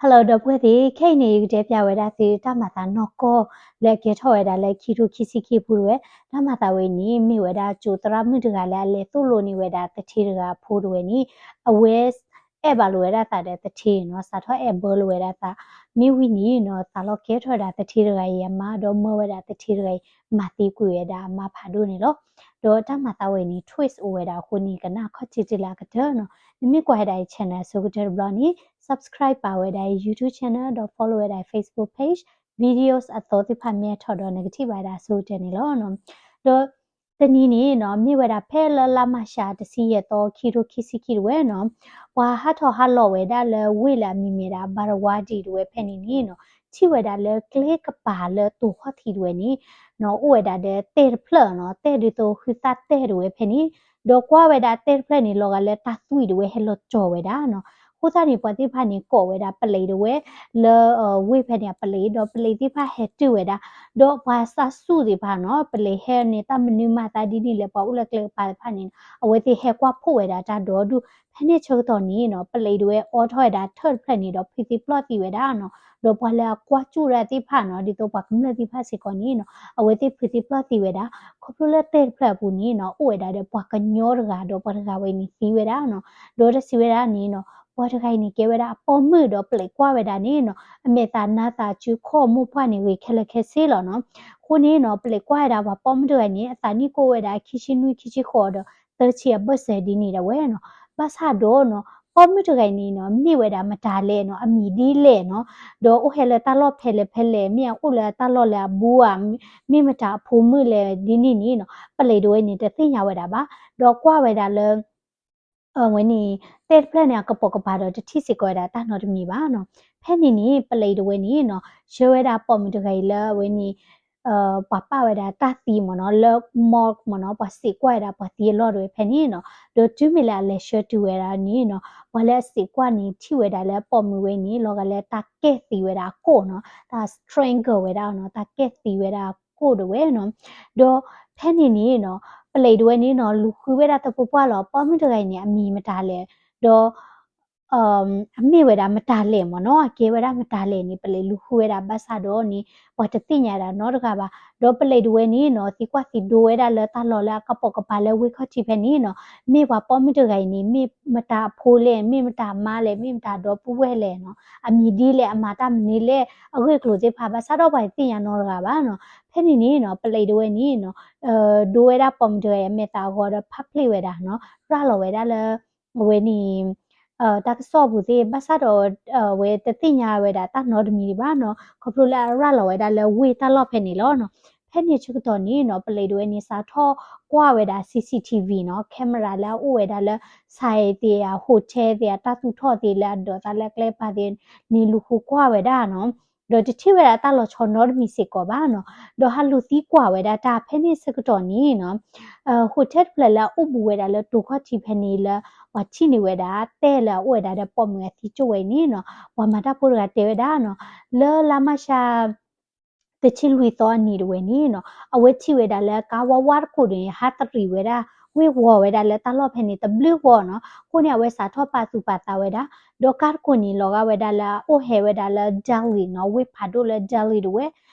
Hello ဒီပုၢ်ဝဲၢ်သ့ၣ်, ခဲအံၤန့ၣ် ယကတဲပၠးဝဲဒၣ်သုတၢ်မၤသးနီၢ်ကီၢ်လၢအကဲထီၣ်ဝဲဒၣ်လၢခံထိခံဆံခံအပူၤတဝဲ, တၢ်မၤသးဝဲအံၤန့ၣ် မ့ၢ်ဝဲဒၣ်ကၠိသရၣ်မုၣ်တဂၤလၢအလဲၤသိၣ်လိန့ၢ်ဝဲဒၣ်သထ့တဂၤအဖိတဝဲန့ၣ်, အဝဲအဲၣ်ဘၣ်လိာ်ဝဲဒၣ်သးဒီးသထ့နီၤ, စးထီၣ်အဲၣ်ဘၢလိာ်ဝဲဒၣ်သး, မ့ၢ်ဝံၤန့ၣ်နီၤ သးလီၤကဲထီၣ်ဝဲဒၣ်သထ့တဂၤအံၤအမါ ဒီးမၢဝဲဒၣ်သထ့တဂၤအံၤ မၤသံကွံာ်ဝဲဒၣ်အမါဖးဒိၣ်န့ၣ်လီၤ. ဒီးတၢ်မၤသးဝဲအံၤန့ၣ် twist အိၣ်ဝဲဒၣ်အဃိန့ၣ် ကနၣ်ခီၣ်ထံးတုၤလၢအကတၢၢ်နီၤ, နမ့ၢ်ကွၢ်ဝဲဒၣ်အံၤ channel အဆိကတၢၢ်တဘျီန့ၣ် subscribe ပာ်ဝဲဒၣ်အံၤ YouTube channel ဒီး follow ဝဲဒၣ်အံၤ Facebook page, videos အသီသ့ၣ်တဖၣ်မ့ၢ်အထီၣ်ဒီး နကထံၣ်ဘၣ်ဝဲဒၣ်အဆိကတၢၢ်န့ၣ်လီၤ. ဒီးတနံၤန့ၣ်နီၤ မ့ၢ်ဝဲဒၣ်ဖဲလၢလါမၤရှးတဆံယဲၢ်သီ ခံထိခံဆံခံတဝဲနီၤ, ပှၤဟးထီၣ်ဟးလီၤဝဲဒၣ်လၢဝ့ၢ်လၢအမံၤမ့ၢ်ဒၣ် ဘၣ်တဝါဒံးတဝဲဖဲန့ၣ်န့ၣ်နီၤ, ထံၣ်ဝဲဒၣ်လၢကျဲကပၤလၢတိၤခီၣ်ထံးတဝဲန့ၣ်နီၤ အိၣ်ဝဲဒၣ်ဒီးတဲတဖျၢၣ်နီၤ, တဲဒ်သိးဃုသၣ်တဲတဝဲဖဲန့ၣ်, ဒီးကွၢ်ဝဲဒၣ်တဲတဖျၢၣ်န့ၣ် လီၤဂာ်လၢတၢ်သွံၣ်တဝဲဟဲလီၤကၠီၤဝဲဒၣ်နီၤ. အဃိသတးန့ၣ် ပှၤသ့ၣ်တဖၣ်န့ၣ် ကိးဝဲဒၣ်ပလံးတဝဲ လၢဝ့ၢ်ဖဲန့ၣ်အပလံး, ဒီးပလံးသ့ၣ်တဖၣ်ဟဲတုၤဝဲဒၣ်, ဒီးပှၤစးဆူၣ်သ့ၣ်တဖၣ်နီၤ ပလံးဟဲန့ၣ် တၢ်မနုၤမၤသးဒ်န့ၣ်လဲၣ်, ပှၤအိၣ်လၢကျဲကပၤသ့ၣ်တဖၣ်န့ၣ် အဝဲသ့ၣ်ဟဲကွၢ်ဖှိၣ်ဝဲဒၣ်တၢ်ဒီဒူၣ်, ဖဲန့ၣ်ဆၢကတီၢ်န့ၣ်နီၤ ပလံးတဝဲအိးထီၣ်ဝဲဒၣ်ထၢၣ်တဖျၢၣ်န့ၣ် ဒီးဖုသံပျီၢ်သံဝဲဒၣ်နီၤ, ဒီးပှၤလၢအကွၢ်ကၠူၣ်ဒၣ်သ့ၣ်တဖၣ်နီၤ ဒ်သိးပှၤကမျၢၢ်သ့ၣ်တဖၣ်စ့ၢ်ကီးန့ၣ်နီၤ အဝဲသ့ၣ်ဖုသံပျီၢ်သံဝဲဒၣ်, ခီဖျိလၢတဲတဖျၢၣ်အပူၤန့ၣ်နီၤ အိၣ်ဝဲဒၣ်ဒီးပှၤကညီတဂၤ ဒီးပှၤတဂၤဝဲန့ၣ်သံဝဲဒၣ်နီၤ, ဒီးတၢ်စံးဝဲဒၣ်န့ၣ်နီၤ ပှၤတဂၤအံၤန့ၣ် ကဲဝဲဒၣ်အပိာ်မုၣ် ဒီးပလံးကွၢ်ဝဲဒၣ်န့ၣ်နီၤ အမဲာ်သးနါသးစုခီၣ်မိၢ်ပှၢ်န့ၣ် ဂ့ၤခဲလၢာ်ခဲဆ့လီၤနီၤ. အဃိန့ၣ်နီၤ ပလံးကွၢ်ဝဲဒၣ်ပှၤပိာ်မုၣ်တဂၤန့ၣ် အသးနံၣ်ကအိၣ်ဝဲဒၣ် ခံဆံနွံ ခံဆံဃိးဒီး သၢဆံအဘၢၣ်စၢၤဒ်န့ၣ်ဒၣ်ဝဲနီၤ. ဘၣ်ဆၣ်ဒီးနီၤ ပိာ်မုၣ်တဂၤအံၤန့ၣ်နီၤ မ့ၢ်ဝဲဒၣ်မတၤလဲၣ်နီၤ အမံၤဒ်လဲၣ်နီၤ, ဒီးအိၣ်ဟဲလၢတၢ်လီၢ်ဖဲလဲၣ်ဖဲလဲၣ် မ့ၢ်အအိၣ်လၢတၢ်လီၢ်လၢအဘူးဧါ, မ့ၢ်မတၤအဖိမုၣ်လဲၣ်ဒ်န့ၣ်န့ၣ်နီၤ ပလံးတဝဲန့ၣ် တသ့ၣ်ညါဝဲဒၣ်ဘၣ်, ဒီးကွၢ်ဝဲဒၣ်လၢ အဝဲန့ၣ် တဲတဖျၢၣ်န့ၣ် အကပိာ်ကပၤဒီး တထံၣ်စ့ၢ်ကီးဝဲဒၣ်တၢ်နီတမံၤဘၣ်နီၤ. ဖဲန့ၣ်န့ၣ် ပလံးတဝဲန့ၣ်နီၤ ဆှၢဝဲဒၣ်ပိာ်မုၣ်တဂၤအံၤလၢအဝဲန့ၣ် ပှၤပာ်ဝဲဒၣ်တၢ်သံမ့ၢ်နီၤ လၢ morgue မ့ၢ်နီၤ ပှၤစံးကွၢ်ဝဲဒၣ်ပှၤသံအလီၢ်တဝဲဖဲန့ၣ်နီၤ, ဒီးတုၤမ့ၢ်လၢအလဲၤဆှၢတုၤဝဲဒၣ်န့ၣ်နီၤ ပှၤလၢအစံးကွၢ်န့ၣ် ထံၣ်ဝဲဒၣ်လၢပိာ်မုၣ်ဝဲန့ၣ် လီၤဂာ်လၢတၢ်ကဲၣ်သံဝဲဒၣ်အကိၣ်နီၤ, တၢ် strangle ဝဲဒၣ်နီၤ တၢ်ကဲၣ်သံဝဲဒၣ်အကိၣ်တဝဲနီၤ. ဒီးဖဲန့ၣ်န့ၣ်နီၤ ပလံးတဝဲန့ၣ်နီၤ လူၤဃုဝဲဒၣ်သပှၢ်ပှၢ်လီၤ ပိာ်မုၣ်တဂၤအံၤန့ၣ် အမံၤမတၤလဲၣ်, ဒီး အမ့ၢ်ဝဲဒၣ်မတၤလဲၣ်မ့ၢ်နီၤ အကဲဝဲဒၣ်မတၤလဲၣ်န့ၣ် ပလံးလူၤဃုဝဲဒၣ်ဘၣ်ဆၣ်ဒီးန့ၣ် ပှၤတသ့ၣ်ညါဒၣ်နီတဂၤဘၣ်. ဒီးပလံးတဝဲန့ၣ်နီၤ သံကွၢ်သံဒိဝဲဒၣ်လၢတၢ်လီၢ်လၢအကပိာ်ကပၤလၢဝ့ၢ်ခီၣ်ထံးဖဲန့ၣ်နီၤ မ့ၢ်ပှၤပိာ်မုၣ်တဂၤအံၤန့ၣ် မ့ၢ်မတၤအဖိလဲၣ် မ့ၢ်မတၤအမါလဲၣ် မ့ၢ်မတၤဒီပုၢ်ဝဲၢ်လဲၣ်နီၤ အမံၤဒ်လဲၣ် အမၤတၢ်မနုၤလဲၣ် အဂ့ၢ်အကျိၤသ့ၣ်တဖၣ် ဘၣ်ဆၣ်ဒီးပှၤတသ့ၣ်ညါနီတဂၤဘၣ်နီၤ. ဖဲန့ၣ်န့ၣ်နီၤ ပလံးတဝဲန့ၣ်နီၤ ဒိဝဲဒၣ်ပိာ်မုၣ်တဂၤအံၤအမဲာ်သးအဂီၤဒီး ဖးဖျ့ၣ်ဝဲဒၣ်နီၤ ရၤလီၤဝဲဒၣ်လၢ အဝဲန့ၣ် တၢ်ကစီၣ်ပူၤသ့ၣ် ဘၣ်ဆၣ်ဒီး အဝဲတသ့ၣ်ညါဝဲဒၣ်တၢ်နီတမံၤဒံးဘၣ်နီၤ ခီဖျိလၢအရၤလီၤဝဲဒၣ်လၢဝ့ၢ်တၢ်လီၢ်ဖဲန့ၣ်လီၤနီၤ. ဖဲန့ၣ်ဆၢကတီၢ်န့ၣ်နီၤ ပလံးတဝဲန့ၣ် စးထီၣ်ကွၢ်ဝဲဒၣ် CCTV နီၤ camera လၢအအိၣ်ဝဲဒၣ်လၢ ဆိုင်သ့ၣ်ဧါ hotel သ့ၣ်ဧါ တၢ်သူၣ်ထီၣ်သ့ၣ်လၢအဒိးသးလၢကျဲကပၤသ့ၣ်န့ၣ် လူၤဃုကွၢ်ဝဲဒၣ်နီၤ ဒီးတထံၣ်ဝဲဒၣ်တၢ်လီၤဆီနီတမံၤစ့ၢ်ကီးဘၣ်နီၤ ဒီးဟးလူၤသံကွၢ်ဝဲဒၣ်တၢ်ဖဲန့ၣ်ဆၢကတီၢ်န့ၣ်နီၤ hotel တဖျၢၣ်လၢအအိၣ်ဘူးဝဲဒၣ်လၢတိၤခီၣ်ထံးဖဲန့ၣ်လၢ ပှၤထံၣ်န့ၢ်ဝဲဒၣ် တဲလၢအအိၣ်ဝဲဒၣ်ဒီးပိာ်မုၣ်အသံကၠိၣ်ဝဲအံၤန့ၣ်နီၤ ပှၤမၤတၢ်ဖိတဂၤတဲဝဲဒၣ်နီၤ လၢလါမၢ်ၡး တဆံလွံၢ်သီအနံၤတဝဲန့ၣ်နီၤ အဝဲထံၣ်ဝဲဒၣ်လၢကါဝါဝါတခိၣ်န့ၣ် ဟးတရံးဝဲဒၣ် ဝ့ၢ်ဝီၤဝဲဒၣ်လၢတၢ်လီၢ်ဖဲန့ၣ်တဘျုးဂီၢ်နီၤ အဃိန့ၣ် အဝဲစးထီၣ်ပာ်သူၣ်ပာ်သးဝဲဒၣ် ဒီးကါတခိၣ်န့ၣ် လီၤဂာ်ဝဲဒၣ်လၢအအိၣ်ဟဲဝဲဒၣ်လၢ Delhi နီၤ ဝ့ၢ်ဖးဒိၣ်လၢ Delhi တဝဲ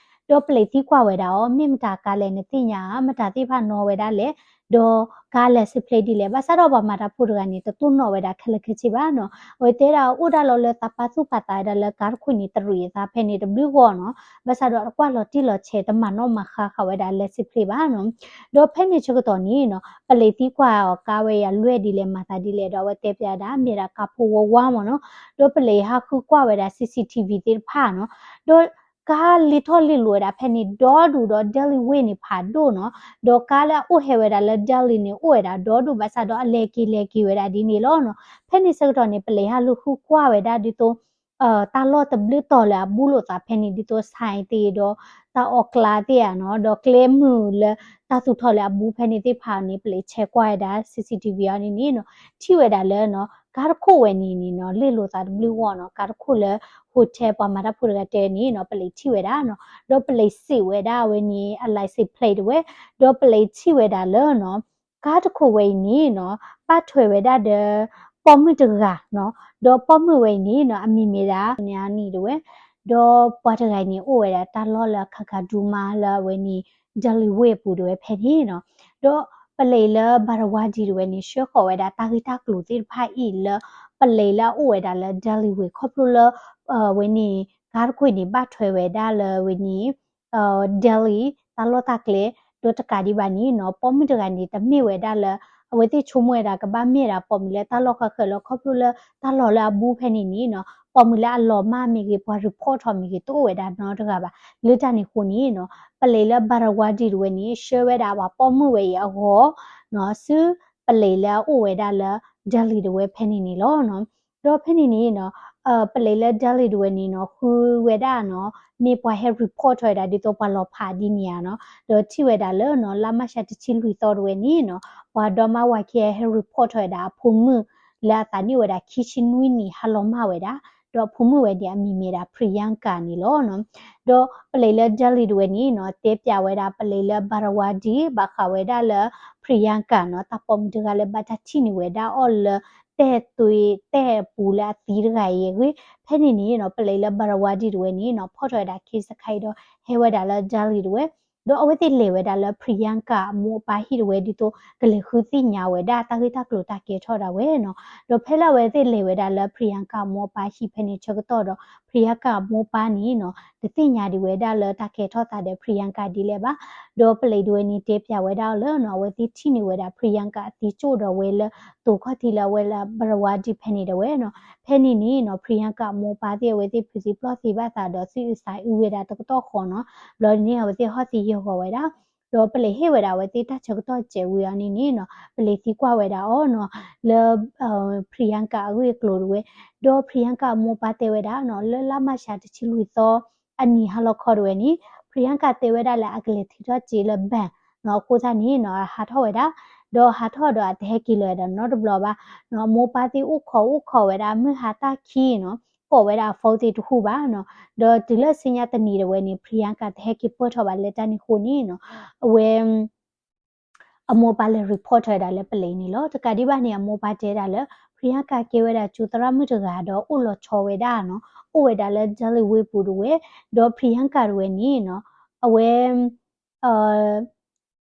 ဒီးပလံးသံကွၢ်ဝဲဒၣ်အီၤ မ့ၢ်မတၤကါလဲၣ်နသ့ၣ်ညါဧါ မတၤသ့ၣ်တဖၣ်နီၣ်ဝဲဒၣ်လဲၣ် ဒီးကါ license plate ဒ်လဲၣ် ဘၣ်ဆၣ်ဒီးပှၤမၤတၢ်ဖိတဂၤန့ၣ် တတိၢ်နီၣ်ဝဲဒၣ်ခဲလၢာ်ခဲဆ့ဘၣ်နီၤ အဝဲတဲဒၣ်အိၣ်ဒၣ်လီၤလၢသးပာ်သူၣ်ပာ်သးဝဲဒၣ်လၢကါတခိၣ်န့ၣ် တရံးအသးဖဲန့ၣ်တဘျုးဂီၢ်နီၤ ဘၣ်ဆၣ်ဒီးတကွၢ်လီၤတံၢ်လီၤဆဲး တမၤနီၣ်မၤဃါဃာ်ဝဲဒၣ် license plate ဘၣ်နီၤ ဒီးဖဲန့ၣ်ဆၢကတီၢ်န့ၣ်နီၤ ပလံးသံကွၢ်အီၤ ကါဝဲအံၤအလွဲၢ်ဒ်လဲၣ် မၤသးဒ်လဲၣ် ဒီးအဝဲတဲပျးဒၣ် မ့ၢ်ဒၣ်ကါဖိဝါဝါမ့ၢ်နီၤ ဒီးပလံးဟးဃုကွၢ်ဝဲဒၣ် CCTV သ့ၣ်တဖၣ်နီၤ ဒီးကါလ့ထီၣ်လ့လိာ်ဝဲဒၣ်ဖဲန့ၣ် ဒီဒူၣ်ဒီး Delhi ဝ့ၢ်န့ၣ်ဖးဒိၣ်နီၤ ဒီးကါလၢအအိၣ်ဟဲဝဲဒၣ်လၢ Delhi န့ၣ် အိၣ်ဝဲဒၣ်ဒီဒူၣ်ဘၣ်ဆၣ်ဒီးအလဲၤက့ၤလဲၤက့ၤဝဲဒၣ်ဒ်န့ၣ်လီၤနီၤ ဖဲန့ၣ်ဆၢကတီၢ်န့ၣ် ပလံးဟးလူၤဃုကွၢ်ဝဲဒၣ်ဒ်သိး တၢ်လီၢ်တဘျုးတီၤလၢအဘူးလိာ်သးဖဲန့ၣ် ဒ်သိး ဆိုင်သ့ၣ်ဒီး တၢ်အီၣ်ကျါသ့ၣ်ဧါနီၤ ဒီးကျဲမုၢ်လၢတၢ်သူၣ်ထီၣ်လၢအဘူးဖဲန့ၣ်သ့ၣ်တဖၣ်န့ၣ် ပလံးဆဲးကွၢ်ဝဲဒၣ် CCTV အီၤန့ၣ်န့ၣ်နီၤ ထံၣ်ဝဲဒၣ်လၢနီၤ ကါတခိၣ်ဝဲန့ၣ်န့ၣ်နီၤ လ့လိာ်သးတဘျုးဂီၢ်နီၤ ကါတခိၣ်လၢ hotel ပှၤမၤတၢ်ဖိတဂၤတဲန့ၣ်နီၤ ပလံးထံၣ်ဝဲဒၣ်နီၤ ဒီးပလံးစံးဝဲဒၣ်အဝဲန့ၣ် အ license plate တဝဲ ဒီးပလံးထံၣ်ဝဲဒၣ်လၢနီၤ ကါတခိၣ်ဝဲအံၤန့ၣ်နီၤ ဘၣ်ထွဲဝဲဒၣ်ဒီး ပိာ်မုၣ်တဂၤနီၤ, ဒီးပိာ်မုၣ်ဝဲအံၤန့ၣ်နီၤ အမံၤမ့ၢ်ဒၣ် Sunny န့ၣ်တဝဲ, ဒီးပှၤတဂၤအံၤန့ၣ် အိၣ်ဝဲဒၣ်တၢ်လီၢ်လၢ Kathmandu မးလၢအဝဲန့ၣ် Delhi ဝ့ၢ်အပူၤတဝဲဖဲန့ၣ်နီၤ, ဒီးပလံးလၢ Bharawadi တဝဲန့ၣ် ဆှၢဃီၤဝဲဒၣ်တၢ်ဂ့ၢ်တၢ်ကျိၤသ့ၣ်တဖၣ်အံၤလၢ ပလံးလၢအအိၣ်ဝဲဒၣ်လၢ Delhi ဝ့ၢ် ခီဖျိလၢ အဝဲန့ၣ် ကါတခိၣ်န့ၣ် ဘၣ်ထွဲဝဲဒၣ်လၢအဝဲန့ၣ် Delhi တၢ်လီၢ်တၢ်ကျဲ, ဒီးတကးဒံးဘၣ်န့ၣ်နီၤ ပိာ်မုၣ်တဂၤန့ၣ် တမ့ၢ်ဝဲဒၣ်လၢ အဝဲသ့ၣ်ဆိကမိၣ်ဝဲဒၣ်ကဘၣ်မ့ၢ်ဒၣ်ပိာ်မုၣ်လၢတၢ်လီၢ်ဃၣ်ဃၢၤလီၤ ခီဖျိလၢတၢ်လီၢ်လၢအဘူးဖဲန့ၣ်န့ၣ်နီၤ ပိာ်မုၣ်လၢအလီၤမၢ်မ့ၢ်ဂ့ၤ ပှၤ report ထီၣ်မ့ၢ်ဂ့ၤ တအိၣ်ဝဲဒၣ်နီတဂၤဘၣ်. လၢတၢ်န့ၣ်အဃိန့ၣ်နီၤ ပလံးလၢ Bharawadi တဝဲန့ၣ် ဆှၢဝဲဒၣ်ပှၤပိာ်မုၣ်ဝဲအံၤအဂီၢ်နီၤ ဆူပလံးလၢအအိၣ်ဝဲဒၣ်လၢ Delhi တဝဲဖဲန့ၣ်န့ၣ်လီၤနီၤ. ဒီးဖဲန့ၣ်န့ၣ်နီၤ ပလံးလၢ Delhi တဝဲန့ၣ်နီၤ ဃုဝဲဒၣ်နီၤ မ့ၢ်ပှၤဟဲ report ထီၣ်ဝဲဒၣ်ဒ်သိးပှၤလီၤဖးဒ်န့ၣ်ဧါနီၤ. ဒီးထံၣ်ဝဲဒၣ်လၢနီၤ လါမၢ်ၡးတဆံလွံၢ်သီတဝဲန့ၣ်နီၤ ပှၤဒီမါဝၤခံဂၤဟဲ report ထီၣ်ဝဲဒၣ်အဖိမုၣ် လၢအသးနံၣ်အိၣ်ဝဲဒၣ်ခံဆံနွံနံၣ် ဟးလီၤမၢ်ဝဲဒၣ်, ဒီးအဖိမုၣ်ဝဲန့ၣ် အမံၤမ့ၢ်ဒၣ် Priyanka န့ၣ်လီၤနီၤ. ဒီးပလံးလၢ Delhi တဝဲန့ၣ်နီၤ တဲပၠးဝဲဒၣ်ပလံးလၢ Bharawadi ဘၣ်ဃးဝဲဒၣ်လၢ Priyanka နီၤ တၢ်ပိာ်မုၣ်တဂၤလၢဘၣ်တၢ်ထံၣ်န့ၢ်ဝဲဒၣ်အီၤလၢ တဲၣ်သွံတဲၣ်အပူၤလၢအသံတဂၤအံၤအဂ့ၢ်, ဖဲန့ၣ်န့ၣ်နီၤ ပလံးလၢ Bharawadi တဝဲန့ၣ်နီၤ ဖီၣ်ထီၣ်ဝဲဒၣ် case တခါအံၤဒီး ဟဲဝဲဒၣ်လၢ Delhi တဝဲ, ဒီးအဝဲသ့ၣ်လဲၤဝဲဒၣ်လၢ Priyanka အမိၢ်အပၢ်ဟံၣ်တဝဲ ဒ်သိးကလဲၤဃုသ့ၣ်ညါဝဲဒၣ်တၢ်ဂ့ၢ်တၢ်ကျိၤတၢ်ကဲထီၣ်ဒၣ်ဝဲနီၤ. ဒီးဖဲလၢအဝဲသ့ၣ်လဲၤဝဲဒၣ်လၢ Priyanka အမိၢ်အပၢ်ဟံၣ်ဖဲန့ၣ်ဆၢကတီၢ်ဒီး Priyanka အမိၢ်အပၢ်န့ၣ်နီၤ တသ့ၣ်ညါဒံးဝဲဒၣ်လၢတၢ်ကဲထီၣ်သးဒီး Priyanka ဒ်လဲၣ်ဘၣ်. ဒီးပလံးတဝဲန့ၣ်တဲပၠးဝဲဒၣ်အီၤလၢနီၤ အဝဲသ့ၣ်ထံၣ်န့ၢ်ဝဲဒၣ် Priyanka အသံကၠိၣ်ဒီးဝဲလၢ တိၤခီၣ်ထံးလၢအဝဲလၢ Bharawadi ဖဲန့ၣ်တဝဲနီၤ. ဖဲန့ၣ်န့ၣ်နီၤ Priyanka အမိၢ်အပၢ်သ့ၣ် အဝဲသ့ၣ်ဖုးသံပျီၢ်သံဘၣ်သးဒီး သူၣ်အုးသးအုးဝဲဒၣ်တကတီၢ်ဃီနီၤ. ဘျီန့ၣ် အဝဲသ့ၣ်ဟီၣ်သံယၢၤဂီၤဝဲဒၣ် ဒီးပလံးဟ့ၣ်ဝဲဒၣ်အဝဲသ့ၣ်တၢ်ဆၢကတီၢ်စဲးဝံၤအီၤန့ၣ်န့ၣ်နီၤ ပလံးသံကွၢ်ဝဲဒၣ်အီၤနီၤ လၢ Priyanka အဂ့ၢ်အကျိၤတဝဲ, ဒီး Priyanka အမိၢ်အပၢ်တဲဝဲဒၣ်နီၤ လၢလါမၢ်ၡးတဆံလွံၢ်သီ အနံၤဟါလီၤခီတဝဲန့ၣ် Priyanka တဲဝဲဒၣ်လၢအကလဲၤထုးထီၣ်စ့လၢ bank နီၤ အဃိသတးန့ၣ်နီၤ ဟးထီၣ်ဝဲဒၣ် ဒီးဟးထီၣ်ဒီးအတဟဲက့ၤလီၤဝဲဒၣ်နီတဘျီဘၣ်နီၤ. အမိၢ်အပၢ်သ့ၣ်အိၣ်ခိးအိၣ်ခိးဝဲဒၣ် မုၢ်ဟါတၢ်ခံနီၤ ကိးဝဲဒၣ်အ phone သ့ၣ်တဟူးဘၣ်နီၤ. ဒီးတုၤလၢဆူညါတနံၤတဝဲန့ၣ် Priyanka တဟဲက့ၤပၢၢ်ထီၣ်ဘၣ်လၢတၢ်န့ၣ်အဃိန့ၣ်နီၤ အဝဲ အမိၢ်အပၢ်လဲၤ report ထီၣ်ဝဲဒၣ်လၢပလံးန့ၣ်လီၤ. တကးဒံးဘၣ်န့ၣ် အမိၢ်အပၢ်တဲဒၣ်လၢ Priyanka ကဲဝဲဒၣ်ကၠိသရၣ်မုၣ်တဂၤဒီးအိၣ်လီၤဆီဝဲဒၣ်နီၤ အိၣ်ဝဲဒၣ်လၢ Delhi ဝ့ၢ်ပူၤတဝဲ, ဒီး Priyanka တဝဲန့ၣ်နီၤ အဝဲ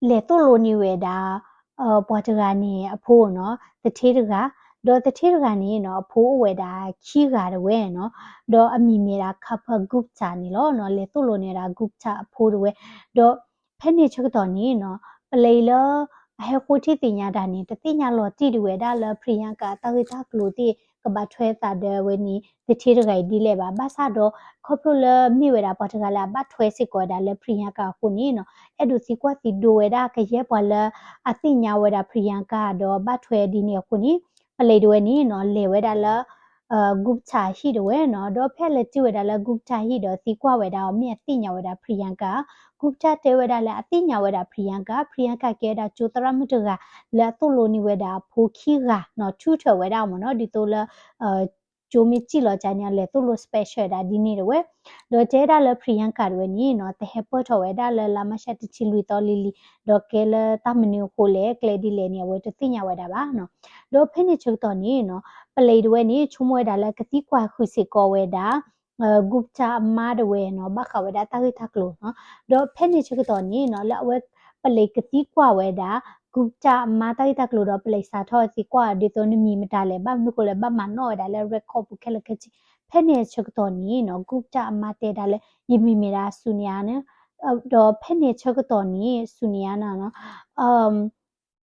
လဲၤသိၣ်လိန့ၢ်ဝဲဒၣ် ပှၤတဂၤန့ၣ်အဖိနီၤ သထ့တဂၤ, ဒီးသထ့တဂၤန့ၣ်နီၤ အဖိအိၣ်ဝဲဒၣ်ခံဂၤတဝဲနီၤ, ဒီးအမံၤမ့ၢ်ဒၣ် Kapil Gupta န့ၣ်လီၤ. လဲၤသိၣ်လိန့ၢ်ဝဲဒၣ် Gupta အဖိတဝဲ, ဒီးဖဲန့ၣ်ဆၢကတီၢ်န့ၣ်နီၤ ပလံးလၢ အဟဲဃိထံသ့ၣ်ညါတၢ်န့ၣ် တသ့ၣ်ညါလီၤတံၢ်ဒံးဝဲဒၣ်လၢ Priyanka တၢ်ဂ့ၢ်တၢ်ကျိၤသ့ၣ် ကဘၣ်ထွဲသးဒီးအဝဲန့ၣ် သထ့တဂၤအံၤဒ်လဲၣ်ဘၣ်. ဘၣ်ဆၣ်ဒီး ခီဖျိလၢမ့ၢ်ဝဲဒၣ်ပှၤတဂၤလၢအဘၣ်ထွဲစ့ၢ်ကီးဝဲဒၣ်လၢ Priyanka အဃိန့ၣ်နီၤ အဲၣ်ဒိးသံကွၢ်သံဒိးဝဲဒၣ်ကယဲၢ်ပှၤလၢအသ့ၣ်ညါဝဲဒၣ် Priyanka ဒီးဘၣ်ထွဲဒ်န့ၣ်အဃိန့ၣ် ပလံးတဝဲန့ၣ်နီၤ လဲၤဝဲဒၣ်လၢ Gupta ဟံၣ်တဝဲနီၤ, ဒီးဖဲလဲၤတုၤဝဲဒၣ်လၢ Gupta ဟံၣ်ဒီးသံကွၢ်ဝဲဒၣ်အီၤ မ့ၢ်အသ့ၣ်ညါဝဲဒၣ် Priyanka, Gupta တဲဝဲဒၣ်လၢအသ့ၣ်ညါဝဲဒၣ် Priyanka, Priyanka ကဲဒၣ်ကၠိသရၣ်မုၣ်တဂၤ လၢအသိၣ်လိန့ၢ်ဝဲဒၣ်အဖိခံဂၤနီၤ ထုးထီၣ်ဝဲဒၣ်မ့ၢ်နီၤ ဒ်သိးလၢ ကၠိမ့ၢ်စံၣ်လီၤကန့ၣ် အလဲၤသိၣ်လိ special ဒၣ်ဒ်န့ၣ်တဝဲ, ဒီးတဲဒၣ်လၢ Priyanka တဝဲန့ၣ်နီၤ တဟဲပၢၢ်ထီၣ်ဝဲဒၣ်လၢလါမၢ်ၡးတဆံလွံၢ်သီလံၤလံၤ, ဒီးကဲလၢတၢ်မနုၤအဃိလဲၣ် ကျဲဒ်လဲၣ်န့ၣ် အဝဲတသ့ၣ်ညါဝဲဒၣ်ဘၣ်နီၤ. ဒီးဖဲန့ၣ်ဆၢကတီၢ်န့ၣ်နီၤ ပလံးတဝဲန့ၣ် ဆိကမိၣ်ဝဲဒၣ်လၢကသံကွၢ်ဃုာ်စ့ၢ်ကီးဝဲဒၣ် Gupta အမါတဝဲနီၤ ဘၣ်ဃးဝဲဒၣ်တၢ်ဂ့ၢ်တၢ်ကျိၤနီၤ. ဒီးဖဲန့ၣ်ဆၢကတီၢ်န့ၣ်နီၤ လၢအဝဲပလံးကသံကွၢ်ဝဲဒၣ် Gupta အမါတၢ်ဂ့ၢ်တၢ်ကျိၤဒီး ပလံးစးထီၣ်သံကွၢ်ဒ်သိးနမံၤမတၤလဲၣ် ဘၣ်မနုၤဃိလဲၣ် ဘၣ်မၤနီၣ်ဝဲဒၣ်လၢ record ပူၤခဲလၢာ်ခဲဆ့. ဖဲန့ၣ်ဆၢကတီၢ်န့ၣ်နီၤ Gupta အမါတဲဒၣ်လၢ ယမံၤမ့ၢ်ဒၣ် Sunny န့ၣ်, ဒီးဖဲန့ၣ်ဆၢကတီၢ်န့ၣ် Sunny န့ၣ်နီၤ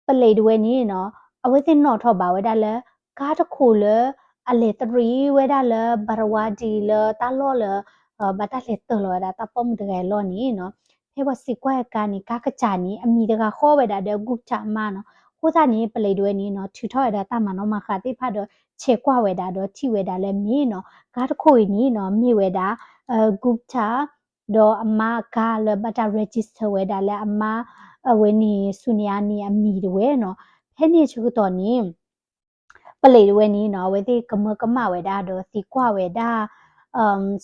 ပလံးတဝဲန့ၣ်နီၤ အဝဲသ့ၣ်နီၣ်ထီၣ်ဘၣ်ဝဲဒၣ်လၢ ကါတခိၣ်လၢ အလဲၤတရံးဝဲဒၣ်လၢ Bharawadi လၢတၢ်လီၢ်လၢ ဘၣ်တၢ်လဲၤတၢၢ်လီၤဝဲဒၣ်တၢ်ပိာ်မုၣ်တဂၤအလီၢ်န့ၣ်နီၤ, ဖဲပှၤစံးကွၢ်ကါန့ၣ် ကါကစၢ်န့ၣ် အမံၤတဂၤဃီဝဲဒၣ်ဒီး Gupta အမါနီၤ. အဃိသတးန့ၣ် ပလံးတဝဲန့ၣ်နီၤ ထုးထီၣ်ဝဲဒၣ်တၢ်မၤနီၣ်မၤဃါသ့ၣ်တဖၣ်ဒီး ဆဲးကွၢ်ဝဲဒၣ်ဒီးထံၣ်ဝဲဒၣ်လၢမ့ၢ်နီၤ ကါတခိၣ်အံၤန့ၣ်နီၤ မ့ၢ်ဝဲဒၣ် Gupta ဒီးအမါအကါလၢဘၣ်တၢ် register ဝဲဒၣ်လၢအမါ အဝဲန့ၣ် Sunny န့ၣ်အမံၤတဝဲနီၤ. ဖဲန့ၣ်ဆၢကတီၢ်န့ၣ် ပလံးတဝဲန့ၣ်နီၤ အဝဲသ့ၣ်ကမၢကမၣ်ဝဲဒၣ်ဒီးသံကွၢ်ဝဲဒၣ်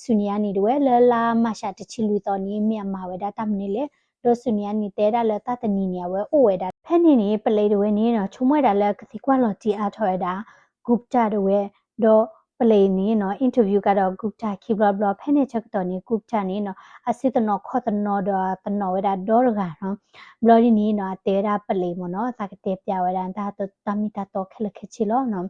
Sunny န့ၣ်တဝဲ လၢလါမၢ်ၡးတဆံလွံၢ်သီန့ၣ် မ့ၢ်အမၤဝဲဒၣ်တၢ်မနုၤလဲၣ်. ဒီး Sunny န့ၣ်တဲဒၣ်လၢတၢ်တနံၤန့ၣ် အဝဲအိၣ်ဝဲဒၣ် ဖဲန့ၣ်န့ၣ် ပလံးတဝဲန့ၣ်နီၤ ဆိကမိၣ်ဝဲဒၣ်လၢကသံကွၢ်လီၤတံၢ်အါထီၣ်ဝဲဒၣ် Gupta တဝဲ, ဒီးပလံးန့ၣ်နီၤ interview ကဒီး Gupta ခံဘျီဘျီ, ဖဲန့ၣ်ဆၢကတီၢ်န့ၣ် Gupta န့ၣ်နီၤ အစံၣ်သနီၣ်ခီၣ်သနီၣ်ဒီးသနီၣ်ဝဲဒၣ်ဒီတဂၤနီၤ. ဘျီဒ်န့ၣ်နီၤ အတဲဝဲဒၣ်ပလံးမ့ၢ်နီၤ သးကတဲပျးဝဲဒၣ်တၢ်တၢ်မ့ၢ်တၢ်တီခဲလၢာ်ခဲဆ့လီၤနီၤ.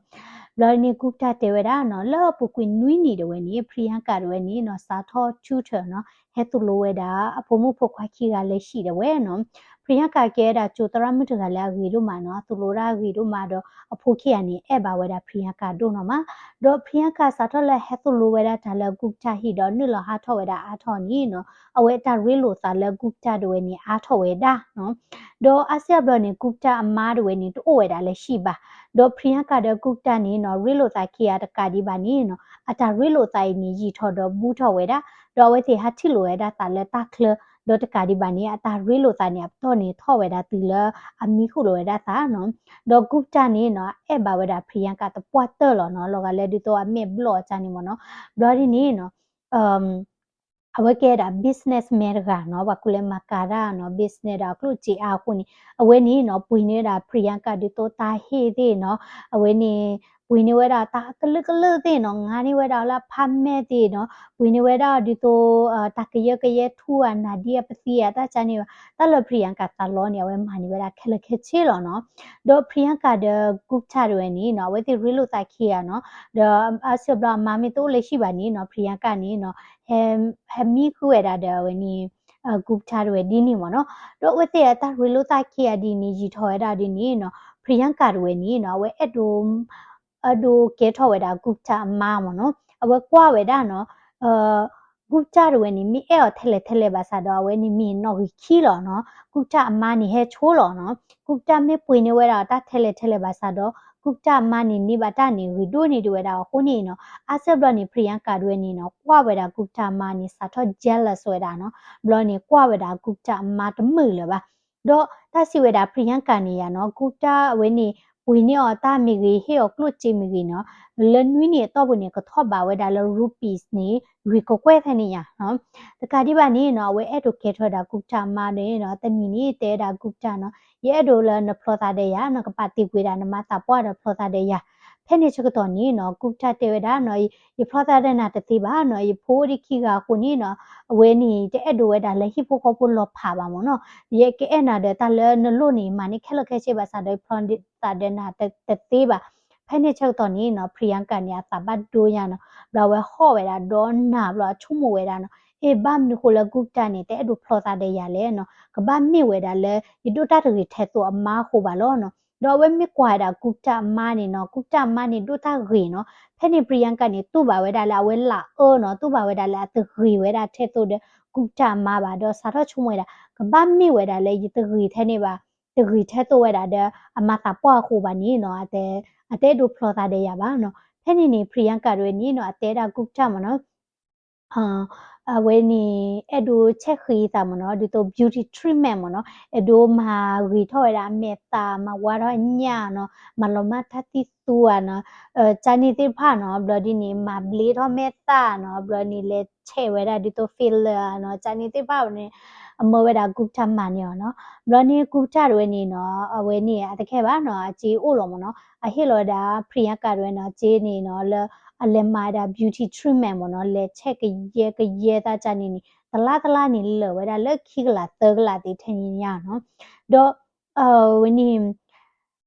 ဘျီဒ်န့ၣ် Gupta တဲဝဲဒၣ်နီၤ လၢအပူၤကွံာ်နွံနံၣ်တဝဲန့ၣ် Priyanka တဝဲန့ၣ်နီၤ စးထီၣ် tutor နီၤ ဟဲသိၣ်လိဝဲဒၣ် အဖိမုၣ်ဖိခွါခံဂၤလၢဟံၣ်တဝဲနီၤ. Priyanka ကဲဝဲဒၣ်ကၠိသရၣ်မုၣ်တဂၤလၢအဂ့ၤဒိၣ်မးနီၤ အသိၣ်လိတၢ်အဂ့ၤဒိၣ်မးဒီး အဖိခံဂၤန့ၣ် အဲၣ်ဘၣ်ဝဲဒၣ် Priyanka ဒိၣ်နီၤမး. ဒီး Priyanka စးထီၣ်လၢဟဲသိၣ်လိဝဲဒၣ်တၢ်လၢ Gupta ဟံၣ်ဒီးနုာ်လီၤဟးထီၣ်ဝဲဒၣ်အါထီၣ်န့ၣ်နီၤ အဝဲတၢ်ရ့လိာ်သးလၢ Gupta တဝဲန့ၣ် အါထီၣ်ဝဲဒၣ်နီၤ. ဒီးအါစုအါဘျီန့ၣ် Gupta အမါတဝဲန့ၣ် တအိၣ်ဝဲဒၣ်လၢဟံၣ်ဘၣ်. ဒီး Priyanka ဒီး Gupta န့ၣ်နီၤ ရ့လိာ်သးခံဂၤတကးဒံးဘၣ်န့ၣ်နီၤ အတၢ်ရ့လိာ်သးအံၤန့ၣ် ယံာ်ထီၣ်ဒီးဘူးထီၣ်ဝဲဒၣ်, ဒီးအဝဲသ့ၣ်ဟးထံၣ်လိာ်ဝဲဒၣ်သးလၢတၢ်ချၢ, ဒီးတကးဒံးဘၣ်န့ၣ် အတၢ်ရ့လိာ်သးန့ၣ် အပတီၢ်န့ၣ်ထီၣ်ဝဲဒၣ်တုၤလၢအမံဃုာ်လိာ်ဝဲဒၣ်သးနီၤ. ဒီး Gupta န့ၣ်နီၤ အဲၣ်ဘၣ်ဝဲဒၣ် Priyanka သပှၢ်တၢၢ်လီၤနီၤ လီၤဂာ်လၢဒ်သိးအမဲာ်ဘျီၣ်အကၢ်န့ၣ်မ့ၢ်နီၤ. ဘျီဒ်န့ၣ်နီၤ အဝဲကဲဒၣ် businessman တဂၤနီၤ ပှၤကူလဲၤမၤကၤတၢ်နီၤ business ဒီးအကျိၣ်စ့အါအဃိန့ၣ် အဝဲန့ၣ်နီၤ ပှ့ၤန့ၢ်ဝဲဒၣ် Priyanka ဒ်သိးတၢ်ဟ့ၣ်သ့ၣ်နီၤ အဝဲန့ၣ် ပှ့ၤန့ၢ်ဝဲဒၣ်တၢ်ကလုာ်ကလုာ်သ့ၣ်နီၤ ငါန့ၢ်ဝဲဒၣ်လၢ apartment သ့ၣ်နီၤ ပှ့ၤန့ၢ်ဝဲဒၣ်ဒ်သိး တၢ်ကယၢကယဲထူဧါ နၢ်ဒံအပသံဧါ တၢ်ကၢ်န့ၣ်ဘၣ် တၢ်လၢ Priyanka သးလီန့ၣ် အဝဲမၤန့ၢ်ဝဲဒၣ်ခဲလၢာ်ခဲဆ့လီၤနီၤ. ဒီး Priyanka ဒီး Gupta တဝဲန့ၣ်နီၤ အဝဲသ့ၣ်ရ့လိာ်သးခံဂၤနီၤ ဒီးအါစုအါဘျီအမါမ့ၢ်တအိၣ်လၢဟံၣ်ဘၣ်န့ၣ်နီၤ Priyanka န့ၣ်နီၤ ဟဲမံဃုာ်ဝဲဒၣ်ဒီးအဝဲန့ၣ် Gupta တဝဲဒ်န့ၣ်မ့ၢ်နီၤ. ဒီးအဝဲသ့ၣ်အတၢ်ရ့လိာ်သးခံဂၤဒ်န့ၣ် ယံာ်ထီၣ်ဝဲဒၣ်ဒ်န့ၣ်နီၤ Priyanka တဝဲန့ၣ်နီၤ အဝဲအဲၣ်ဒိး အဲၣ်ဒိးကဲထီၣ်ဝဲဒၣ် Gupta အမါမ့ၢ်နီၤ အဝဲကွၢ်ဝဲဒၣ်နီၤ Gupta တဝဲန့ၣ် မ့ၢ်အဲၣ်အီၤထဲလဲၣ်ထဲလဲၣ်ဘၣ်ဆၣ်ဒီး အဝဲန့ၣ်မ့ၢ်နီၣ်ဂံၢ်ခံလီၤနီၤ Gupta အမါန့ၣ်ဟဲဆိလီၤနီၤ Gupta မ့ၢ်ပှ့ၤန့ၢ်ဝဲဒၣ်တၢ်ထဲလဲၣ်ထဲလဲၣ်ဘၣ်ဆၣ်ဒီး Gupta အမါန့ၣ် န့ၢ်ဘၣ်တၢ်န့ၣ် ဂ့ၤဒိၣ်န့ၢ်ဒံးဝဲဒၣ်အဃိန့ၣ်နီၤ အါစုအါဘျီန့ၣ် Priyanka တဝဲန့ၣ်နီၤ ကွၢ်ဝဲဒၣ် Gupta အမါန့ၣ် စးထီၣ် jealous ဝဲဒၣ်နီၤ ဘျီန့ၣ် ကွၢ်ဝဲဒၣ် Gupta အမါတမုာ်လၢၤဘၣ် ဒီးတၢ်စံးဝဲဒၣ် Priyanka န့ၣ်ယါနီၤ Gupta အဝဲန့ၣ် ပှ့ၤန့ၢ်အီၤတၢ်မ့ၢ်ဂ့ၤ ဟ့ၣ်အီၤကျိၣ်စ့မ့ၢ်ဂ့ၤနီၤ လၢနွံနံၣ်အတီၢ်ပူၤန့ၣ် ကထီၣ်ဘးဝဲဒၣ်လၢ rupees န့ၣ် ဂ့ၤကကွဲၢ်ထဲန့ၣ်ယါနီၤ တကးဒံးဘၣ်န့ၣ်နီၤ အဝဲအဲၣ်ဒိးကဲထီၣ်ဝဲဒၣ် Gupta အမါန့ၣ်နီၤ တနံၤန့ၣ် တဲဝဲဒၣ် Gupta နီၤ ယအဲၣ်ဒိးလၢနဖျီသးဒီးယၤ နကပာ်တ့ၢ်ကွံာ်ဒၣ်နမါသးပှၢ်ဒီးဖျီသးဒီးယၤ ဖဲန့ၣ်ဆၢကတီၢ်န့ၣ်နီၤ Gupta တဲဝဲဒၣ်နီၤ ယဖျီသးဒီးနၤတသ့ဘၣ်နီၤ ယဖိအိၣ်ဒံးခံဂၤအဃိန့ၣ်နီၤ အဝဲန့ၣ် တအဲၣ်ဒိးဝဲဒၣ်လၢဟံၣ်ဖိဃီဖိလီၤဖးဘၣ်မ့ၢ်နီၤ ယကအဲၣ်နၤဒီးတၢ်လၢနလိၣ်န့ၣ် မၤန့ၢ်ခဲလၢာ်ခဲဆ့ဘၣ်ဆၣ်ဒီး ယဖျီသးဒီးနၤတသ့ဘၣ် ဖဲန့ၣ်ဆၢကတီၢ်န့ၣ်နီၤ Priyanka န့ၣ် အသးဘၣ်ဒိညါနီၤ ဘျီအဝဲဟီၣ်ဝဲဒၣ်ဒီးနၢ်ဘျီ အဆိကမိၣ်ဝဲဒၣ်နီၤ အ့ ဘၣ်မနုၤဃိလၢ Gupta န့ၣ် တအဲၣ်ဒိးဖျီသးဒီးယၤလဲၣ်နီၤ ကဘၣ်မ့ၢ်ဝဲဒၣ်လၢ ယဒိၣ်တၢ်တဂ့ၤထဲသိးအမါအဃိဘၣ်လီၤနီၤ ဒီးအဝဲမ့ၢ်ကွၢ်ဝဲဒၣ် Gupta အမါန့ၣ်နီၤ Gupta အမါန့ၣ် ဒိၣ်တၢ်ဂ့ၤနီၤ ဖဲန့ၣ် Priyanka န့ၣ် တူၢ်ဘၣ်ဝဲဒၣ်လၢအဝဲလၢအၢနီၤ တူၢ်ဘၣ်ဝဲဒၣ်လၢအတဂ့ၤဝဲဒၣ်ထဲသိးဒီး Gupta အမါဘၣ် ဒီးစးထီၣ်ဆိကမိၣ်ဝဲဒၣ် ကဘၣ်မ့ၢ်ဝဲဒၣ်လၢ ယတဂ့ၤထဲန့ၣ်ဘၣ် တဂ့ၤထဲသိးဝဲဒၣ်ဒီး အမါသးပှၢ်အဃိဘၣ်န့ၣ်နီၤ အတအဲၣ်ဒိးဖျီသးဒီးယၤဘၣ်နီၤ ဖဲန့ၣ်န့ၣ် Priyanka တဝဲန့ၣ်နီၤ အတဲဒၣ် Gupta မ့ၢ်နီၤ အဝဲန့ၣ် အဲၣ်ဒိးဆဲးဃံသးမ့ၢ်နီၤ ဒ်သိး beauty treatment မ့ၢ်နီၤ အဲၣ်ဒိးမၤဂ့ၤထီၣ်ဝဲဒၣ်အမဲာ်သၣ် မၤဝါထီၣ်ညၣ်နီၤ မၤလီၤမၢ်တၢ်သံၣ်သူဧါနီၤ ကၢ်န့ၣ်သ့ၣ်တဖၣ်နီၤ ဘျီဒ်န့ၣ် မၤဘျ့ထီၣ်မဲာ်သၣ်နီၤ ဘျီန့ၣ် လဲၤဆဲးဝဲဒၣ်ဒ်သိး filler နီၤ ကၢ်န့ၣ်သ့ၣ်တဖၣ်န့ၣ် အမၢဝဲဒၣ် Gupta မၤန့ၢ်အီၤနီၤ ဘျီန့ၣ် Gupta တဝဲန့ၣ်နီၤ အဝဲန့ၣ် အတခဲဘၣ်နီၤ အစ့အိၣ်လီၤမ့ၢ်နီၤ အဟ့ၣ်လီၤဝဲဒၣ် Priyanka တဝဲနီၤ စ့န့ၣ်နီၤ လၢ အလဲၤမၤဝဲဒၣ် beauty treatment မ့ၢ်နီၤ လဲၤဆဲးကယဲကယဲသးကၢ်န့ၣ်န့ၣ် တလါတလါန့ၣ် လၢာ်ဝဲဒၣ်လၢခံကလးသၢကလးသ့ထဲန့ၣ်ညါနီၤ ဒီး ဝဲန့ၣ်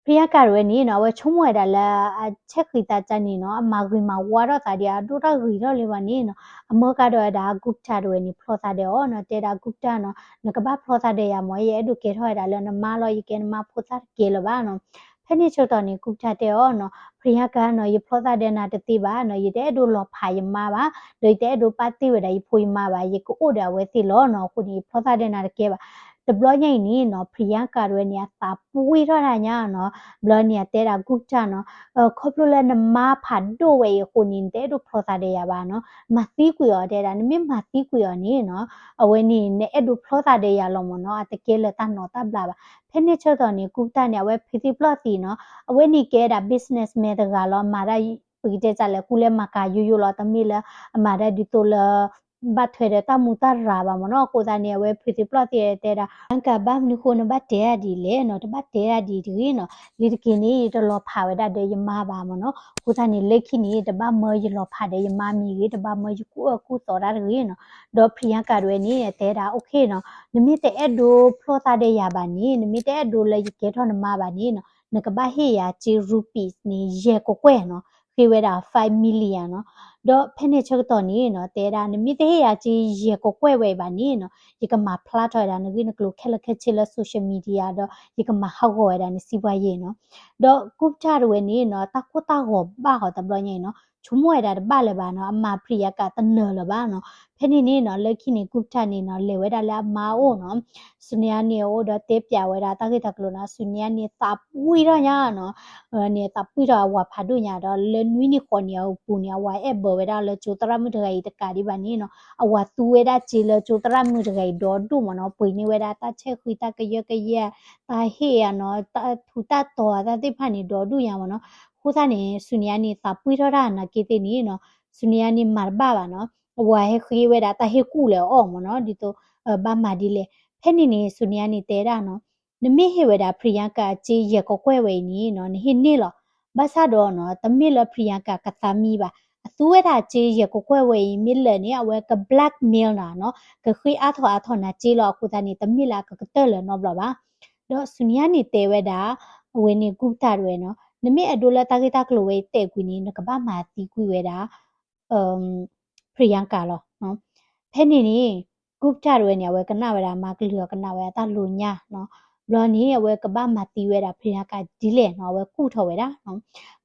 Priyanka တဝဲန့ၣ်နီၤ အဝဲဆိကမိၣ်ဝဲဒၣ်လၢ အဆဲးဃံသးကၢ်န့ၣ်နီၤ အမၤဂ့ၤမၤဝါထီၣ်သးဒီး အဒိၣ်တၢ်ဂ့ၤထီၣ်လၢၤဘၣ်န့ၣ်နီၤ အမၢကဒီးဝဲဒၣ် Gupta တဝဲန့ၣ် ဖျီသးဒီးအီၤနီၤ တဲဒၣ် Gupta နီၤ နကဘၣ်ဖျီသးဒီးယၤမ့ၢ် ယအဲၣ်ဒိးကဲထီၣ်ဝဲဒၣ်လၢနမါလီၤ ယကဲနမါဖိသၣ်တကဲလၢၤဘၣ်နီၤ ဖဲန့ၣ်ဆၢကတီၢ်န့ၣ် Gupta တဲအီၤနီၤ Priyanka နီၤ ယဖျီသးဒီးနၤတသ့ဘၣ်နီၤ ယတအဲၣ်ဒိးလီၤဖးယမါဘၣ် ဒီးယတအဲၣ်ဒိးပာ်တ့ၢ်ဝဲဒၣ် ယဖိယမါဘၣ် ယကအိၣ်ဒီးအဝဲသ့ၣ်လီၤနီၤ အဃိန့ၣ် ယဖျီသးဒီးနၤတကဲဘၣ် တဘျီညါအံၤန့ၣ်နီၤ Priyanka တဝဲန့ၣ် အသးပှ့ၤထီၣ်ဒၣ်ညါနီၤ ဘျီန့ၣ် အတဲဒၣ် Gupta နီၤ ခီဖျိလၢနမါဖးဒိၣ်ဝဲအံၤအဃိန့ၣ် နတအဲၣ်ဒိးဖျီသးဒီးယၤဘၣ်နီၤ မၤသံကွံာ်အီၤတဲဒၣ် နမ့ၢ်မၤသံကွံာ်အီၤန့ၣ်နီၤ အဝဲန့ၣ် နအဲၣ်ဒိးဖျီသးဒီးယၤလီၤမ့ၢ်နီၤ အတကဲလၢတၢ်နီၢ်တၢ်ဘျးဘၣ် ဖဲန့ၣ်ဆၢကတီၢ်န့ၣ် Gupta န့ၣ် အဝဲဖံသံပျီၢ်သံနီၤ အဝဲန့ၣ်ကဲဒၣ် businessman တဂၤလီၤ မၤဒၣ် ပကတဲစးလဲၣ် ကူလဲမၤကၤယိယိလီၤ တမ့ၢ်လၢ အမၤဒၣ်ဒ်သိးလၢ ဘၣ်ထွဲဒီးတၢ်မူတၢ်ရၤဘၣ်မ့ၢ်နီၤ. အဃိသတးန့ၣ် အဝဲဖုသ့ၣ်ပျီၢ်သ့ၣ်တဲဒၣ် Priyanka ဘၣ်မနုၤဃိနဘၣ်တဲဒၣ်ဒ်လဲၣ်နီၤ, တဘၣ်တဲဒၣ်ဒ်တဂ့ၤနီၤ, လံတက့ၤန့ၣ် ယတလီၤဖးဝဲဒၣ်ဒီးယမါဘၣ်မ့ၢ်နီၤ. အဃိသတးန့ၣ် လၢခံန့ၣ် တဘၣ်မၢယလီၤဖးဒီးယမါမံၤဂ့ၤ, တဘၣ်မၢယကူၣ်အၢကူၣ်သီတၢ်တဂ့ၤနီၤ. ဒီး Priyanka တဝဲန့ၣ် တဲဒၣ် okay နီၤ, နမ့ၢ်တအဲၣ်ဒိးဖျီသးဒီးယၤဘၣ်န့ၣ်, နမ့ၢ်တအဲၣ်ဒိးလၢယကဲထီၣ်နမါဘၣ်န့ၣ်နီၤ, နကဘၣ်ဟ့ၣ်ယၤစ့ rupees န့ၣ် ယဲၢ်ကကွဲၢ်နီၤ, ဃ့ဝဲဒၣ် five million နီၤ. ဒီးဖဲန့ၣ်ဆၢကတီၢ်န့ၣ်နီၤ တဲဒၣ် နမ့ၢ်တဟ့ၣ်ယၤစ့ယဲၢ်ကကွဲၢ်ဝဲအံၤဘၣ်န့ၣ်နီၤ, ယကမၤဖျါထီၣ်ဝဲဒၣ်နဂ့ၢ်နကျိၤခဲလၢာ်ခဲဆ့လၢ social media ဒီးယကမၤဟးဂီၤဝဲဒၣ်နစံးပှၤယဲၢ်နီၤ. ဒီး Gupta တဝဲန့ၣ်နီၤ တၢ်ကိၢ်တၢ်ဂီၤဘၣ်ဃီတဘျီညါအံၤနီၤ, ဆိကမိၣ်ဝဲဒၣ်တဘၣ်လၢၤဘၣ်နီၤ, အမၤ Priyanka တနၢၤလၢၤဘၣ်နီၤ. ဖဲန့ၣ်န့ၣ်နီၤ လၢခံန့ၣ် Gupta န့ၣ်နီၤ လဲၤဝဲဒၣ်လၢအမါအိၣ်နီၤ, Sonia န့ၣ်အအိၣ်ဒီးတဲပျးဝဲဒၣ်တၢ်ဂ့ၢ်တၢ်ကျိၤနီၤ, Sonia န့ၣ်သးပှံၢ်ထီၣ်ညါနီၤ, န့ၣ်သးပှံၢ်ထီၣ်အဝၤဖးဒိၣ်ညါဒီး လၢနွံနံၣ်ဃိးနံၣ်အပူၤန့ၣ် အဝၤအဲၣ်ဘၢဝဲဒၣ်လၢကၠိသရၣ်မုၣ်တဂၤအံၤတကးဒံးဘၣ်န့ၣ်နီၤ, အဝၤသူဝဲဒၣ်စ့လၢကၠိသရၣ်မုၣ်တဂၤအံၤဒီဒိၣ်မ့ၢ်နီၤ, ပှ့ၤန့ၢ်ဝဲဒၣ်တၢ်ဆဲၣ်ဃံတၢ်ကယၢကယဲၢ်, တၢ်ဟ့ၣ်အနီၤ, တၢ်ထူးတၢ်တီၤအတၢ်သ့ၣ်တဖၣ်န့ၣ် ဒီဒိၣ်ညါမ့ၢ်နီၤ. အဃိသတးန့ၣ် Sonia န့ၣ် သးပှံၢ်ထီၣ်တၢ်နာ်က့သ့ၣ်န့ၣ်နီၤ, Sonia န့ၣ်မၤတဘၣ်ဘၣ်နီၤ, အဝၤဟဲဃ့ဝဲဒၣ်တၢ်ဟ့ၣ်ကူၣ်လၢအီၤမ့ၢ်နီၤ, ဒ်သိး ဘၣ်မၤဒ်လဲၣ်. ဖဲန့ၣ်န့ၣ် Sonia န့ၣ်တဲဒၣ်နီၤ, နမ့ၢ်ဟ့ၣ်ဝဲဒၣ် Priyanka အစ့ယဲၢ်ကကွဲၢ်ဝဲအံၤန့ၣ်နီၤ, နဟ့ၣ်န့ၢ်လီၤ. ဘၣ်ဆၣ်ဒီးနီၤ တမ့ၢ်လၢ Priyanka ကသးမံဘၣ်. အသူဝဲဒၣ်စ့ယဲၢ်ကကွဲၢ်ဝဲအံၤ မ့ၢ်လၢာ်န့ၣ် အဝဲက blackmail နၤနီၤ, ကဃ့အါထီၣ်အါထီၣ်နၤစ့လီၤ. အဃိသတးန့ၣ် တမ့ၢ်လၢအကကတၢၢ်လၢၤနီတဘျီဘၣ်. ဒီး Sonia န့ၣ်တဲဝဲဒၣ် အဝဲန့ၣ် Gupta တဝဲနီၤ, နမ့ၢ်အဲၣ်ဒိးလၢတၢ်ဂ့ၢ်တၢ်ကျိၤဝဲအံၤတဲာ်ကွံာ်န့ၣ် နကဘၣ်မၤသံကွံာ်ဝဲဒၣ် Priyanka လီၤ. ဖဲန့ၣ်န့ၣ် Gupta တဝဲန့ၣ် အဝဲကနၣ်ဝဲဒၣ်မၤကလုၢ်အီၤ ကနၣ်ဝဲဒၣ်တၢ်လိၤညါနီၤ. ဘျီန့ၣ် အဝဲကဘၣ်မၤသံဝဲဒၣ် Priyanka ဒ်လဲၣ်နီၤ, အဝဲကူၣ်ထီၣ်ဝဲဒၣ်နီၤ.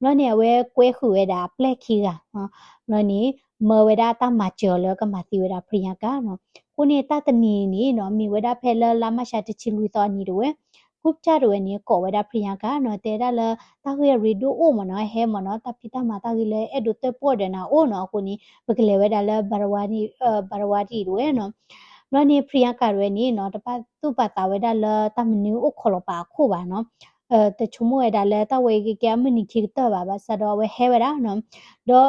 ဘျီန့ၣ် အဝဲကွဲဃုာ်ဝဲဒၣ်အပျဲၢ်ခံဂၤနီၤ. ဘျီန့ၣ် မၢဝဲဒၣ်တၢ်မၤစၢၤအီၤလၢကမၤသံဝဲဒၣ် Priyanka နီၤ. အဃိန့ၣ် တၢ်တနံၤန့ၣ်နီၤ မ့ၢ်ဝဲဒၣ်ဖဲလၢလါမၢ်ၡးတဆံလွံၢ်သီအနံၤတဝဲ Gupta တဝဲန့ၣ် ကိးဝဲဒၣ် Priyanka နီၤ, တဲဒၣ်လၢ တၢ်ဂ့ၢ်အရ့ဒိၣ်အိၣ်မ့ၢ်နီၤ, ဟဲမ့ၢ်နီၤ, တၢ်ဖံးတၢ်မၤတၢ်ဂ့ၢ်လၢအဲၣ်ဒိးတၢၣ်ပီၣ်ဒီးနၤအိၣ်နီၤ. အဃိန့ၣ် ပကလဲၤဝဲဒၣ်လၢ Bharadwaj တဝဲနီၤ. ဘျီန့ၣ် Priyanka တဝဲန့ၣ်နီၤ တဘၣ်သူၣ်ပာ်သးဝဲဒၣ်လၢတၢ်မနုၤအိၣ်ခိးလီၤပာ်အခိၣ်ဘၣ်နီၤ. တဆိကမိၣ်ဝဲဒၣ်လၢတၢ်ဝဲကကဲအမုၢ်နံၤခံကတၢၢ်ဘၣ်, ဘၣ်ဆၣ်ဒီးအဝဲဟဲဝဲဒၣ်နီၤ. ဒီး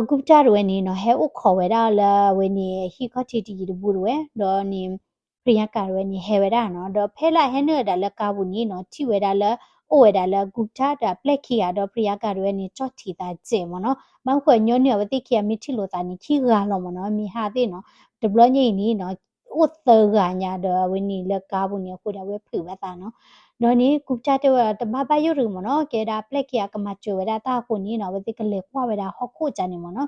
Gupta တဝဲန့ၣ်နီၤ ဟဲအိၣ်ခိးဝဲဒၣ်လၢအဝဲန့ၣ် ဟံၣ်ခီၣ်ထံးတယံၤတဘူးတဝဲ, ဒီးန့ၣ် Priyanka တဝဲန့ၣ် ဟဲဝဲဒၣ်နီၤ. ဒီးဖဲလၢအဟဲနုာ်ဝဲဒၣ်လၢကါပူၤန့ၣ်နီၤ ထံၣ်ဝဲဒၣ်လၢ အိၣ်ဝဲဒၣ်လၢ Gupta ဒီးအပျဲၢ်ခံဂၤဒီး Priyanka တဝဲန့ၣ် ကၠီၣ်ထံးသးစဲးမ့ၢ်နီၤ. ဘၣ်မနုၤဃိ ညီနုၢ်အဝဲသ့ၣ်ခံဂၤမ့ၢ်ထံၣ်လိာ်သးန့ၣ် ခံဂၤလီၤမ့ၢ်နီၤ, မ့ၢ်ဟးသ့ၣ်နီၤ. တဘျီညါအံၤန့ၣ်နီၤ အိၣ်သၢဂၤညါဒီးအဝဲန့ၣ်လၢကါပူၤန့ၣ်အဃိန့ၣ် အဝဲဖုးဘၣ်သးနီၤ. ဒီးန့ၣ် Gupta တဲဝဲဒၣ် တဘၣ်ဘၣ်ယိၣ်တဂ့ၤမ့ၢ်နီၤ, ကဲဒၣ်အပျဲၢ်ခံဂၤကမၤစၢၤဝဲဒၣ်တၢ်အဃိန့ၣ်နီၤ အဝဲသ့ၣ်ကလဲၤကွၢ်ဝဲဒၣ်ဟီၣ်ခိၣ်ကန့ၣ်မ့ၢ်နီၤ.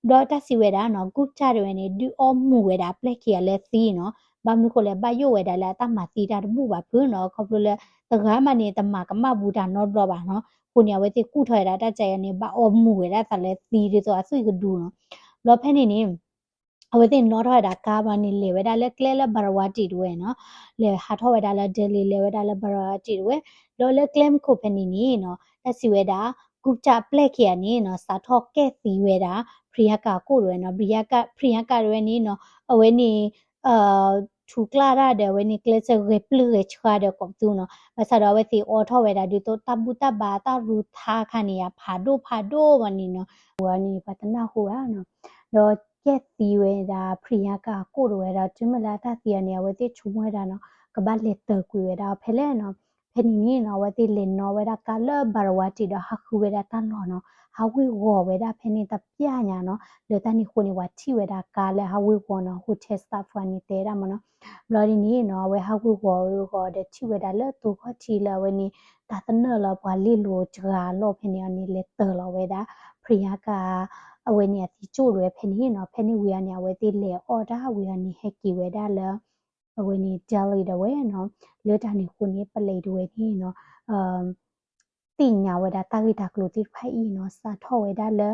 ဒီးတၢ်စံးဝဲဒၣ်နီၤ Gupta တဝဲန့ၣ် ဒုးအီမူၤဝဲဒၣ်အပျဲၢ်ခံဂၤလၢသံနီၤ. ဘၣ်မနုၤဃိလဲၣ် ဘၣ်ယိၣ်ဝဲဒၣ်လၢအတၢ်မၤသံတၢ်တဘူၣ်ဘၣ်ဖုးနီၤ, ခီဖျိလၢ တဂၤမးန့ၣ် တမၤကမၣ်ဘူးတၢ်နီတဘျီဘၣ်နီၤ. အဃိန့ၣ် အဝဲသ့ၣ်ကူၣ်ထီၣ်ဝဲဒၣ်တၢ်ကါအံၤန့ၣ် ဘၣ်အီမူၤဝဲဒၣ်သးလၢသံဒ်သိးအသွံၣ်ကဒူနီၤ. ဘျီဖဲန့ၣ်န့ၣ် အဝဲသ့ၣ်နီၣ်ထီၣ်ဝဲဒၣ်ကါဘျီန့ၣ် လဲၤဝဲဒၣ်လၢကျဲလၢ Bharadwaj တဝဲနီၤ, လဲၤဟးထီၣ်ဝဲဒၣ်လၢ Delhi လဲၤဝဲဒၣ်လၢ Bharadwaj တဝဲ, ဒီးလၢကျဲမုၢ်ခိၣ်ဖဲန့ၣ်န့ၣ်နီၤ တၢ်စံးဝဲဒၣ် Gupta အပျဲၢ်ခံဂၤန့ၣ်နီၤ စးထီၣ်ကဲၣ်သံဝဲဒၣ် Priyanka အကိၣ်တဝဲနီၤ, Priyanka တဝဲန့ၣ်နီၤ အဝဲန့ၣ် ထူကျါတၢ်ဒီးအဝဲန့ၣ် ကျဲးစၢးဂဲၤပျုၢ်ဂဲၤဆှါဒီးကိးပသူနီၤ, ဘၣ်ဆၣ်ဒီးအဝဲသ့ၣ်အိးထီၣ်ဝဲဒၣ်ဒ်သိးတၢ်ဘူၣ်တၢ်ဘါ တၢ်ရူးထါခါန့ၣ် အဖးဒိၣ်ဖးဒိၣ်ဘၣ်န့ၣ်နီၤ, ဝဲန့ၣ် ပှၤတနၢ်ဟူဘၣ်နီၤ, ဒီးကဲသံဝဲဒၣ် Priyanka အကိၣ်တဝဲဒီး တုၤမ့ၢ်လၢအတၢ်သံအီၤန့ၣ် အဝဲသ့ၣ်ဆိကမိၣ်ဝဲဒၣ်နီၤ ကဘၣ်လဲၤတၢၤကွံာ်ဝဲဒၣ်အီၤဖဲလဲၣ်နီၤ, ဖဲန့ၣ်န့ၣ်နီၤ အဝဲသ့ၣ်လဲၤနီၣ်ဝဲဒၣ်ကါလၢ Bharadwaj ဒီးဟးဃုဝဲဒၣ်တၢ်လီၢ်နီၤ, ဟးဝ့ၤဝီၤဝဲဒၣ်ဖဲန့ၣ်တပျၢ်ညါနီၤ, လၢတၢ်န့ၣ်အဃိန့ၣ် ပှၤထံၣ်ဝဲဒၣ်ကါလၢဟးဝ့ၤဝီၤနီၤ, hotel staff န့ၣ်တဲဒၣ်မ့ၢ်နီၤ, ဘျီဒ်န့ၣ်နီၤ အဝဲဟးဝ့ၤဝီၤဝဲဂီၤဒီးထံၣ်ဝဲဒၣ်လၢတိၤခီၣ်ထံးလၢအဝဲန့ၣ် တၢ်သနၢၣ်လၢပှၤလ့လိာ်တဂၤအလီၢ်ဖဲန့ၣ်အီၤန့ၣ် လဲၤတၢၤလီၤဝဲဒၣ် Priyanka အဝဲန့ၣ်အသံကၠိၣ်တဝဲဖဲန့ၣ်နီၤ, ဖဲန့ၣ်ဝံၤအီၤန့ၣ် အဝဲသ့ၣ်လဲၤအီၣ်တၢ်ဝံၤအီၤန့ၣ် ဟဲက့ၤဝဲဒၣ်လၢ အဝဲန့ၣ် Delhi တဝဲနီၤ, လၢတၢ်န့ၣ်အဃိန့ၣ် ပလံးတဝဲန့ၣ်နီၤ သ့ၣ်ညါဝဲဒၣ်တၢ်ဂ့ၢ်တၢ်ကျိၤသ့ၣ်တဖၣ်အံၤနီၤ, စးထီၣ်ဝဲဒၣ်လၢ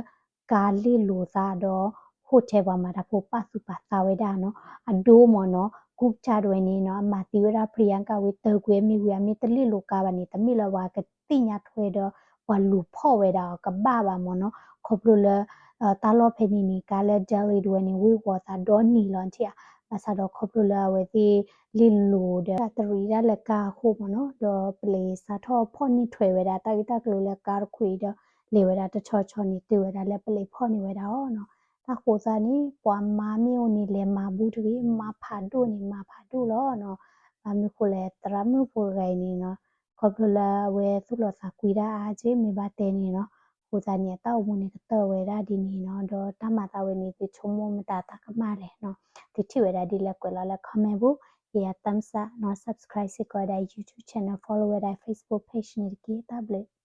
ကါလ့လိာ်သးဒီး hotel ပှၤမၤတၢ်ဖိပာ်သူၣ်ပာ်သးဝဲဒၣ်နီၤ, အဒိမ့ၢ်နီၤ Gupta တဝဲန့ၣ်နီၤ အမၤသံဝဲဒၣ် Priyanka ဝံၤတၢၤကွံာ်အမ့ၢ်ဝံၤ အမ့ၢ်တလ့လိာ်ကါဘၣ်န့ၣ် တမ့ၢ်လၢပှၤကသ့ၣ်ညါထွဲဒီး ပှၤလူၤဖီၣ်ဝဲဒၣ်အီၤကဘၣ်ဘၣ်မ့ၢ်နီၤ, ခီဖျိလၢ တၢ်လီၢ်ဖဲန့ၣ်န့ၣ် ကါလၢ Delhi တဝဲန့ၣ် ဝ့ၤဝီၤသးဒီနံၤလီၤထံၣ်ဧါ, ဘၣ်ဆၣ်ဒီးခီဖျိလၢအဝဲသ့ၣ်လ့လိာ်ဒီး တၢ်တရံးဒၣ်လၢကါအဃိမ့ၢ်နီၤ, ဒီးပလံးစးထီၣ်ဖီၣ်န့ၢ်ထွဲဝဲဒၣ်တၢ်ဂ့ၢ်တၢ်ကျိၤလၢကါတခွံဒီး လဲၤဝဲဒၣ်တဆီဆီန့ၣ် တုၤဝဲဒၣ်လၢပလံးဖီၣ်န့ၢ်ဝဲဒၣ်အီၤနီၤ, တၢ်ဃိသတးန့ၣ် ပှၤမါမ့ၢ်အိၣ်န့ၣ် လဲၤမၤဘူးတဂ့ၤ, မါဖးဒိၣ်န့ၣ် မၤဖးဒိၣ်လီၤနီၤ. ဘၣ်မနုၤဃိလဲၣ် သရၣ်မုၣ်ဖိတဂၤအံၤန့ၣ်နီၤ ခီဖျိလၢအဝဲသူၣ်လီၤသးကွံတၢ်အါက့ မ့ၢ်ဘၣ်တဲန့ၣ်နီၤ, အဃိသတးန့ၣ် အတၢ်အိၣ်မူန့ၣ်ကတၢၢ်ဝဲဒၣ်ဒ်န့ၣ်နီၤ, ဒီးတၢ်မၤသးဝဲန့ၣ် သုဆိကမိၣ်မတၤတၢ်ကမၣ်လဲၣ်နီၤ, သုထံၣ်ဝဲဒၣ်ဒ်လဲၣ် ကွဲးလီၤလၢ comment ပူၤ, ယ thumbs up နီၤ, subscribe စ့ၢ်ကီးဝဲဒၣ် YouTube channel, follow ဝဲဒၣ် Facebook page န့ၣ်တက့ၢ်. တၢ်ဘျုး